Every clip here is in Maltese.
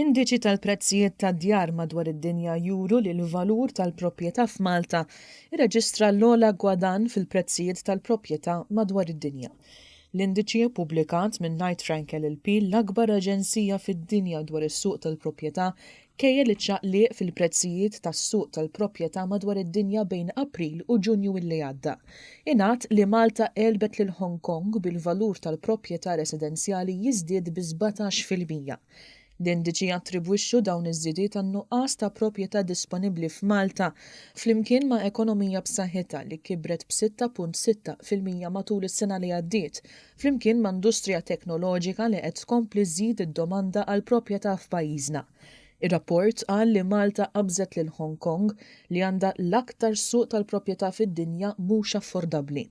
Indiċi tal-prezzijiet tad-djar madwar id-dinja juru li l-valur tal-proprjetà f'Malta rreġistra l-ogħla gwadann fil-prezzijiet tal-proprjetà madwar id-dinja. L-indiċi ppubblikat minn Knight Frank LLP, l-akbar aġenzija fid-dinja dwar is-suq tal-proprjetà, kejjel iċ-ċaqliq fil-prezzijiet tas-suq tal-proprjetà madwar id-dinja bejn April u Ġunju illi għadda. Ingħad li Malta għelbet lil Hong Kong bil-valur tal-proprjetà residenzjali jiżdied bi 17%. L-indiċi jattribwixxu dawn iż-żidiet għan-nuqqas ta' proprjetà disponibbli f'Malta flimkien ma' ekonomija b'saħħitha li kibret b'6.6% matul is-sena li għaddiet flimkien ma' industrija teknoloġika li qed tkompli żżid id-domanda għall-proprjetà f'pajjiżna. Ir-rapport qal li Malta qabżet lil Hong Kong li għandha l-aktar suq tal-proprjetà fid-dinja mhux affordabbli.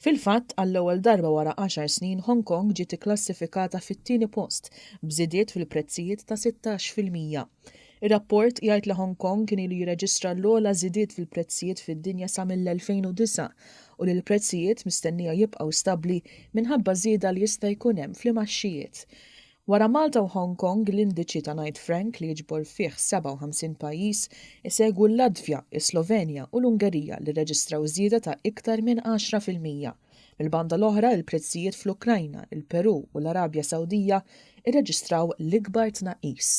Fil-fatt, għall-ewwel darba wara għaxar snin Hong Kong ġiet ikklassifikata fit-tieni post b'żidiet fil-prezzijiet ta' 16%. Ir-rapport jgħid li Hong Kong kien ilu jirreġistra l-ogħla żidiet fil-prezzijiet fid-dinja sa mill-2009 u li l-prezzijiet mistennija jibqgħu stabbli minħabba żieda li jista' jkun hemm fl-imgħaxxijiet. Wara Malta u Hong Kong, l-indiċi ta' Knight Frank li jiġbor fih 57 pajjiż, isegwu l-Latvja, is-Slovenja u l-Ungerija li rreġistraw żieda ta' iktar minn 10%. Mill-banda l-oħra, il-prezzijiet fl-Ukrajna, il-Perù u l-Arabja Sawdija rreġistraw l-ikbar tnaqqis.